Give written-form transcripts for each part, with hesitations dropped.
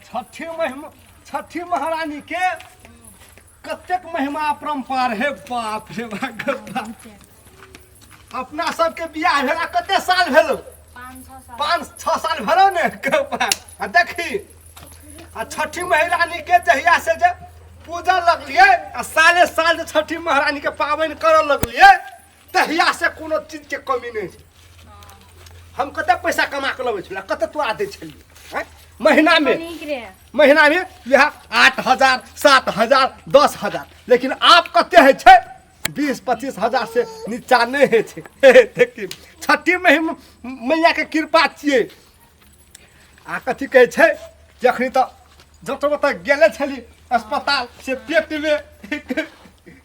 छठी महिमा, छठी महारानी के कतेक महिमा अपरम्पार हे। बाप रे बाप, अपना सबके बियाह भेला कते साल भेलो? 5-6 साल भेलो ने। आ देखी, आ छठी महारानी के जहिया से जे पूजा लगलिए आ साले साल जे छठी महारानी के पाबनि करऽ लगलिए, तहिया से कोनो चीज के कमी नहीं छै। हम कते पैसा कमा के लबै छलियै, कते तोरा दै छलियै, आँय? महीना में नीक रे। महीना में इएह 8,000, 7,000, 10,000, लेकिन आब कते होइ छै? 20-25 हजार से नीचा नहि होइ छै। देखी, छठी मैया के कृपा छियै। आ कथी कहै छै, जखनी तऽ जतऽ ओतऽ गेले छली अस्पताल से पेटमे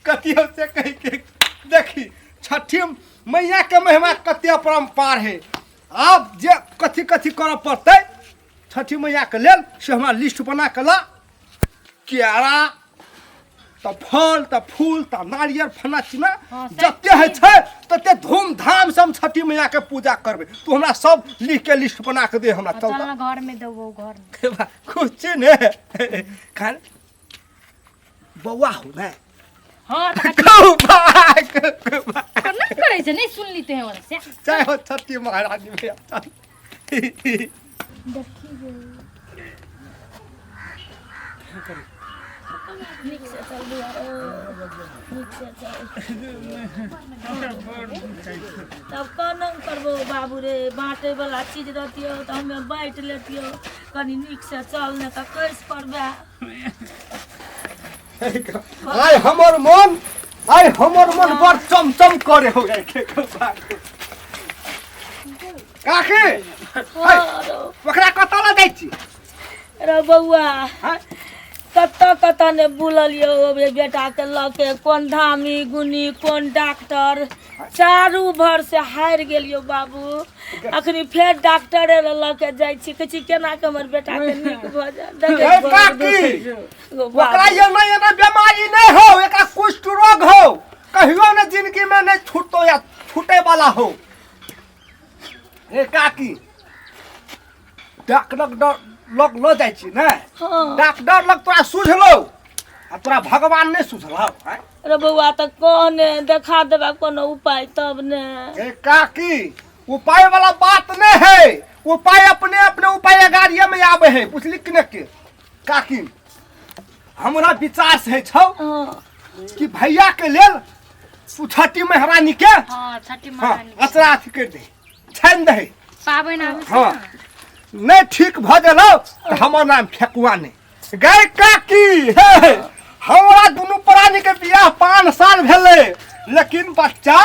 कथी हो से कही के। देखी, छठी मैया के महिमा कते अपरम्पार है। आब जे कथी कथी करऽ पड़तै छठी मैया के लेल, से हमरा लिस्ट बना के ला। केरा तऽ फल तऽ फूल तऽ नारियल फलना चिलना, हाँ, सब जते होइ चीज। छै तते धूमधाम से हम छठी मैया के पूजा करबै। तू हमरा सब लिख के लिस्ट बना के दे हमरा। चल चल ना, घर में देबो, घर में। खुश छी ने? खान बौआ हो ने? हाँ, तऽ कथी- कहू भाय, कहू भाय। केना करै छै? नहि सुनली तोहे वाला से। जय हो छठी महारानी भैया, चल। देखी गे। नीक से चल बौआ रौ, नीक से चल। तब कोना करबो बाबू रे? बाँटे वाला चीज रहतियो तऽ हमे बाँटि लेतियो। कनि नीक से चल, ने तऽ कैस पड़बे। आइ हमर मन, आइ हमर मन बड़ चमचम करे हो गए। काकी, ओकरा कतऽ लऽ जाइ छी? रे बौआ, हाँ? कतऽ कतऽ ने बुललियौ बेटाके लऽ के, कोन धामी गुनी, कोन डॉक्टर, चारू भर से हारि गेलियौ बाबू। अखनी फेर डॉक्टरे लग लऽ के जाइ छी। कहै छी केना के हमर बेटाके नीक भऽ जाय। देखै ए काकी, गो ओकरा बाबू। एना एना बीमारी नहीं हो, एकरा कुष्ठ रोग हो, कहियो ने जिंदगी में नहीं छूटतो या छूटे वाला हो। ए काकी, डॉक्टर लग लऽ जाइ छी ने? हाँ। डॉक्टर लग तोरा सुझलो आ तोरा भगवान नहीं सुझलो, आँय? रे बौआ, तऽ कह ने, देखा देबा कोनो उपाय तब ने। ए काकी, उपाय वाला बात नहीं है। उपाय अपने अपने उपाय गाड़िया में आवे है, बुझली कि ने? के काकी, हमरा विचार से है छौ कि भैया के लेल तू छठी महारानी के हाँ, छठी हाँ, महारानी के। असरा अथी कर दे, छानि दे। पाबनि आबै छै। हाँ। ने। नहीं ठीक भऽ गेलौ तऽ हमर नाम फेकुआ नहि। गै काकी, हे हमरा दुनू प्राणी के बियाह 5 साल भेलै, लेकिन बच्चा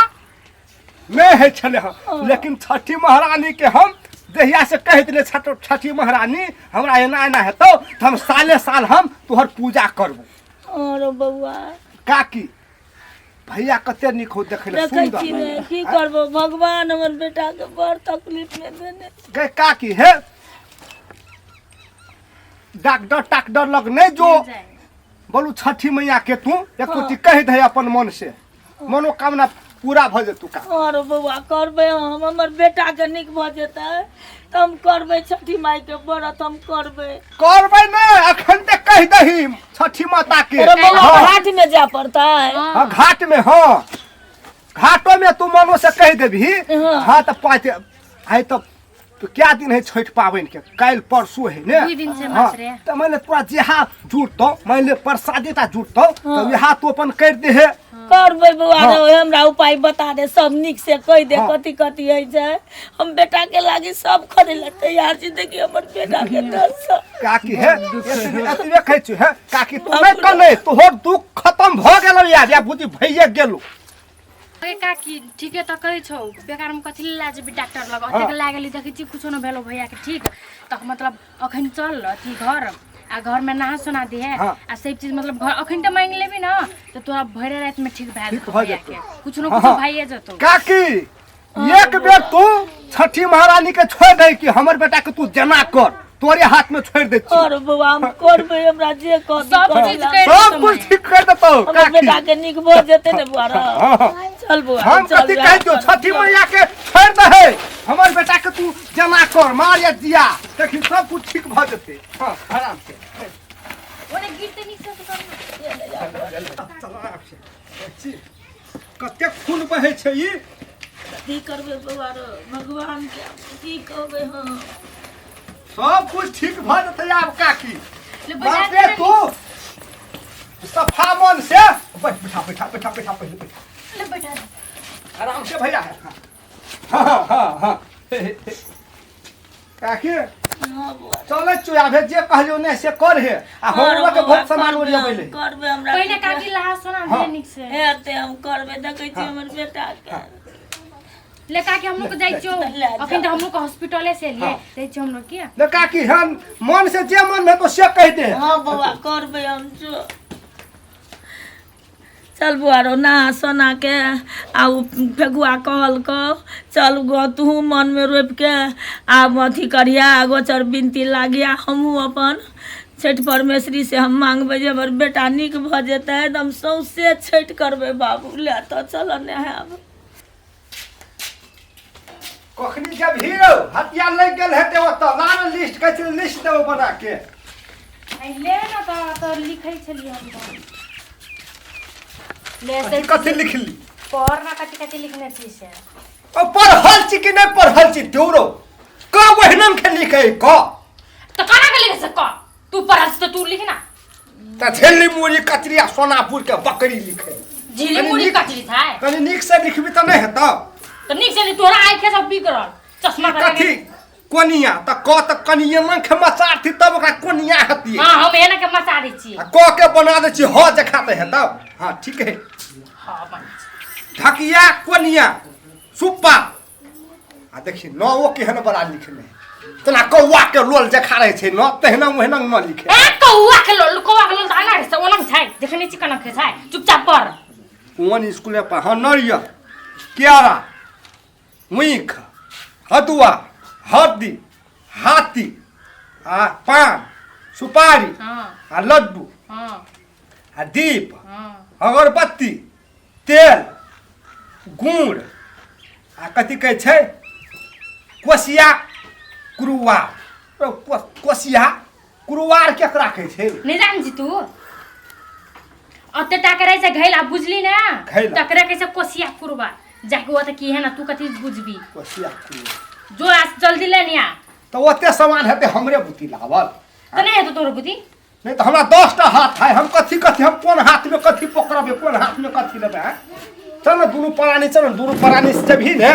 नहि होइ छलै हँ। लेकिन छठी महारानी के हम जहिया से कहि देले, छठी महारानी, हमरा एना एना हेतौ तऽ हम साले साल हम तोहर पूजा करबो। अरे बौआ। काकी, भैया कते नीक हो देखै लए, देखै सुन्दर। छी ने, की करबो भगवान हमर बेटा के बड़ तकलीफ में देने। गै काकी, हे डॉक्टर टाक्टर लग नहीं जो, बोलू छठी मैया के तू एक कोटि कहि दे अपन मन से, मनोकामना पूरा भऽ जेतू का। अरे बौआ, करबै हम। हमर बेटा के नीक भऽ जेतै तऽ हम करबै छठी माई के व्रत, हम करबै। करबै ने, अखन ते कहि दही छठी माता के। अरे बौआ, हाँ। घाट में जाय पड़तै? हाँ, घाट में। हाँ, घाटो में तू मनो से कहि देबही। हाँ। हाँ, तऽ पाँच आइ तऽ तो क्या दिन है छठ पाबनि के? काल्हि परसू है ने? दुई दिन छै हाँ, मात्र। तऽ मानि ले तोरा जेहा जुटतौ, मानि ले प्रसादे टा जुटतौ, तऽ इहा तू अपन करि देहे। करबै बौआ। हाँ। रे, हमरा उपाय बता दे सब, नीक से कहि दे। हाँ। कथी कथी होइ छै? हम बेटा के लागी सब करे ला तैयार छी। देखी, हमर बेटा के दर्द। काकी, हे एतबे कहै छी। हे काकी, तू नहि कनै, तोहर दुख खतम भऽ गेलौ यार, या बुझी भइए गेलौ। अरे काकी, ठीके तऽ कहै छौ। बेकारमे कथी लए लए जेबही डॉक्टर लग? ओतेक लए गेली, देखै छी कुछो नहि भेलौ भैयाके ठीक। तऽ मतलब अखन चल अथी घर, आ घरमे नहा सोना दिहे। आ सब चीज मतलब घर अखन तऽ मांगि लेबी ने तऽ तोरा भरि रातिमे ठीक भए ठीक जेतौ। भऽ भैयाके जेतौ। कुछो ने हाँ, कुछो हाँ। भइए जेतौ। काकी, एक बेर तू छठी महारानी के छोड़ दे कि हमर बेटा के तू जेना कर, तोरे हाथ में छोड़ दे छी। और बौआ, हम करबै, हमरा जे कह सब चीज करि सब देतौ। कुछ ठीक कर देतौ हमर काकी। बेटा के नीक भऽ जेतै ने बौआ? हाँ, हाँ। चल बौआ, हम चल, कथी वएह कहै छियौ, करब। छठी मैया के छोड़ दे। हमर बेटा के तू जमा कर मार या दिया देखी सब कुछ ठीक भऽ जेतै। हाँ आराम से। ओने गिरते नीक से कर ना। चल आराम से। देखी, कतेक खून बहै छै ई। की करबै बौआ रो, भगवान के की कहबै हम। सब कुछ ठीक भऽ जेतै आब काकी। ले बैठा बाप रे दे। तू सफा मन से बैठ, बैठा बैठा बैठा बैठा पहिले बैठा। ले बैठा दे। आराम से भैया। हाँ हाँ हाँ हाँ काकी हाँ बौआ। चलै चो आबे जे कहलियो ने से कर हे आ हमरो के बौआ, बहुत सामान करबै ओरियाबै हम, ले। करबै हमरा पहिले काकी लहा सोना हाँ। दे नीक से। हेतै हम करबै, देखै छी हमर बेटा के। ले काकी हम लोग के जाइ छियौ। ले जाओ। अखन तऽ हम लोग के हॉस्पिटले से एलियै। हाँ। जाइ छियौ हम लोग के। ले काकी हम मन से जे मन में तो से कह दे। हाँ बौआ करबै हम जो। चल बौआ रो नहा सोना के आ उ फेकुआ कहलकौ चल गो तूहू मनमे रोपि के आब अथी करिया गोचर बिनती लागिया, हमहूँ अपन छठि परमेश्वरी से हम मांगबै जे हमर बेटा नीक भऽ जेतै तऽ हम सौंसे छठि करबै बाबू। ले तऽ चल नहायब। कखनी जब हीरो हथियार लागि गेल हेतै ओतऽ लाल लिस्ट कहै छै लिस्ट देबो बना के। ले ना तऽ लिखै छलियै हम तऽ। ले से कथी लिखली? पढ़ ना कथी कथी लिखने छी से। ओ पढ़ल छी कि नहि पढ़ल छी तोरो क ओहिना के लिखै क। तऽ केना के लिखै से क? तू पढ़ल छी तऽ तू लिख ना। तऽ झिल्ली मुड़ी कचरी आ सोनापुर के बकरी लिखै। झिल्ली मुड़ी कचरी छै। कनी नीक से लिखबी तऽ नहि हेतौ। तऽ नीक से तोरा आँखि सब बिगड़ल चश्मा कथी कोनिया तऽ क तऽ कनिये मन के मचारथी तब ओकरा कोनिया हेतियै। हाँ हम एना के मचा दै छी। आ क के बना दै छी ह जखा तऽ हेतौ। हाँ ठीक है। हाँ बना छी। ढकिया कोनिया सुप्पा आ देखी नओ केहन बड़ा लिखने तेना कौआ के लोल जखा रहै छै न तहिना ओहिना न लिखे। ए कौआ के लोल, कौआ के लोल तऽ एना रहै छै, ओना छै देखने छी केना के छै। चुपचाप पढ़। कोन स्कूल में पढ़? हाँ नरियर केरा ऊख हदुआ हरदी हाथी आ पान सुपारी हाँ आ लड्डू हाँ आ दीप हाँ अगरबत्ती तेल गुड़ आ कथी कहै छै कोसिया कुरुआर। कोसिया कुरुआर केकरा कहै छै? नहि जानै छी तू? ओते टा के रहै छै घैल आ बुझली ने घैल। तकरे कहै छै कोसिया कुरुआर। जाके ओतऽ की है ना तू कथी बुझबी? कोसिया कुरुआर। जो आज जल्दी ले निया। तऽ ओते सामान हेतै हमरे बुद्धि लावल। तऽ नहि हेतौ तोरो बुद्धि? नहीं तो हमरा 10टा हाथ है, हम कथी कथी हम कोन हाथ में कथी पकड़बे कोन हाथ में कथी लेबै हैं? चल ना दुनू प्राणी, चल ना दुनू प्राणी से जबही ने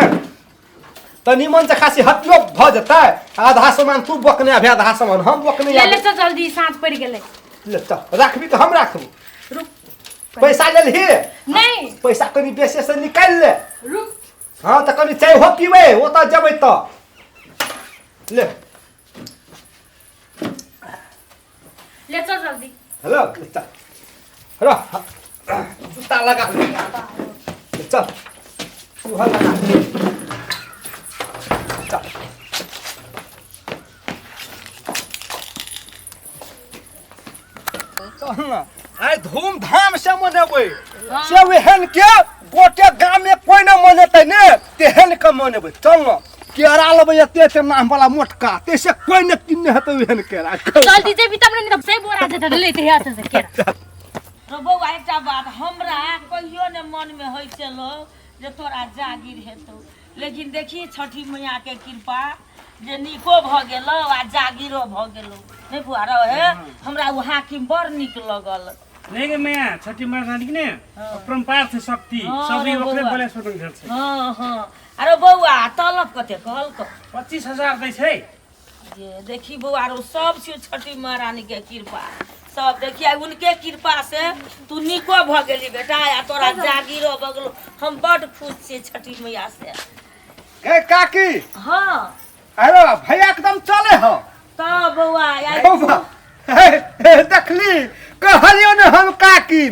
तऽ निमन से खासी हथियो भऽ जेतै। आधा सामान तू बकने आबे आधा सामान हम बकने ले आबे। ले चल जल्दी साँझ पड़ि गेलै। ले चल राखबी तऽ हम राखबू। रुक पैसा लेलही? नहीं। पैसा कनी बेसी से निकालि ले। रुक। हाँ तऽ कनी चाय हो पीबै ओतऽ जेबै तऽ ले ले चल जल्दी। हेलो ले चल हेलो जूता लगा ले। ले चल तू हल लगा ले। चल चल ना आइ धूमधाम से मनेबै से ओहन के गोटे गाम में कोई न मनेतै ने तेहन के मनेबै। चल ना केरा लेबै एते एते नाम वाला मोटका तैसे कोई न किन्ने हेतै ओहन केरा। जल्दी जेबी तब ने तब से बोरा जेतै लेते हाथ से केरा। रो बौआ एकटा बात हमरा कहियो ने मन में होइ छलो जे तोरा जागीर हेतौ, लेकिन देखी छठी मैया के कृपा जे नीको भऽ गेलौ आ जागीरो भऽ गेलौ। नहीं बुआ रहो हे हमरा ओ हाकिम बड़ नीक लगल। नहीं गे मैया छठी मैया रानी ने अपरंपार छै शक्ति हाँ, सभी रे ओकरे बौआ। बले सुटन भेल छै। हाँ हाँ अरे बौआ तलब कते कहलकौ? 25,000 दै छै। जे देखी बौआ रो सब छियौ छठी महारानी के कृपा सब देखिए उनके कृपा से तू नीको भऽ गेली बेटा आ तोरा जागीरो भऽ गेलौ। हम बड खुश छियै छठी मैया से। ए काकी। हाँ। अरे भैया एकदम चले हो। तब बौआ आइ बौआ, हे, हे, देखली कहलियौ ने हम काकी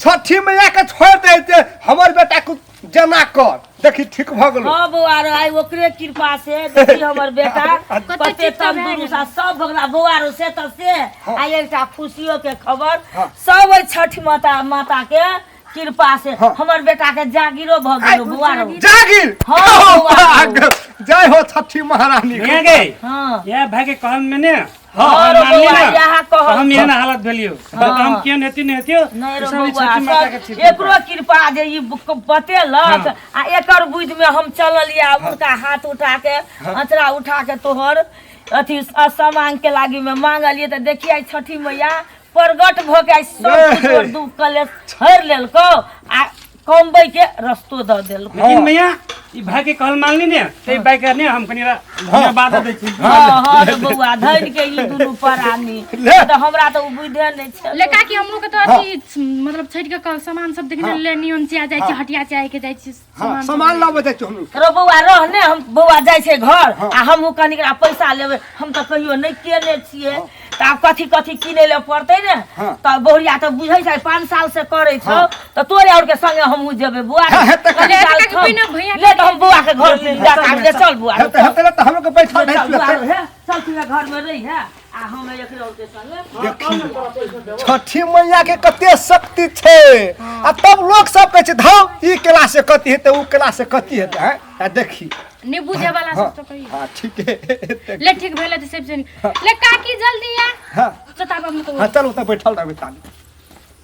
छठी मैया के छोड़ दे जे हमर बेटा के जना कर देखी ठीक भऽ गेलौ। हाँ बौआ रो आइ ओकरे कृपा से देखी हमर बेटा कते कते ठीक तऽ भए तंदुरुस्त आ सब भगला बौआ रो से तऽ से हाँ। आइ एकटा खुशियो के खबर हाँ। सब ओहि छठ माता माता के कृपा से हाँ। हमर बेटा के जागीरो भऽ गेलो बौआ रौ। जागीर हाँ, ओ, बौआ। भाग। जय हो छठी महारानी भैया गे हाँ यह भाई के कहन में ने हाँ, हम रो मानली बौआ, ना, यहाँ कहल तो हम एहन हालत भेलियो तो हम केहन हेती नहीं हेतियो नहीं रो सब ई बौआ छठी माता के सब छी एकरो कृपा जे ई बतेलक आ एकर बुद्धि में हम चललियै आ उनका हाथ उठा के अचरा उठा के तोहर अथी सामान के लागी में मांगलियै तऽ देखियै छठी मैया प्रगट भऽ के आइ सब कुछ तोहर दुख कलेश हरि लेलकौ आ कमबै के रस्तो दऽ देलकौ। लेकिन मैया ई भाई के कहल मानली ने ते भाई के ने हम कनी धन्यवाद दै छी। हाँ हाँ रे बौआ, धनि के ई दुनू प्राणी, ले। तऽ हमरा तऽ ओ बुझे नहि छै। ले काकी, हमरो के तऽ अथी मतलब छठि के सामान सब देखने ले नियन चिया जाइ छी, हटिया चाय के जाइ छी। हाँ, सामान लाबऽ जाइ छी हमरो। रो बौआ रह ने, हम बौआ जाइ छै घर आ हमहूँ कनि पैसा लेबै, हम तऽ कहियो नहि केने छियै, तऽ आब कथी कथी किनै लए पड़तै ने। तऽ बहुरिया तऽ बुझै छै, 5 साल से करै छौ, तऽ तोरे आओर के संगे हमहूँ जेबै बौआ। हाँ, हेतै कनि ले, काल काकी, थम। पहिने भैया ले तऽ हम बौआ के घर जा के आबि, चल बौआ। हेतै हेतै ने तऽ हमरो के बैठल चल रहै बौआ, छियै। हे चल तू घर में रही है आ हम एकरे आओर के संगे। देखी छठी मैया के कते शक्ति छै, आ तब लोक सब कहै छै धाउ ई केला से कथी हेतै, उ केला से कथी हेतै, हैं? आ देखी नहि बुझे वाला सब तऽ कहियो। हाँ ठीक है। ले ठीक भेलै तऽ सब ले काकी, जल्दी आ। हाँ। चताब हम। हाँ चल, ओतऽ बैठल रहबै ताली।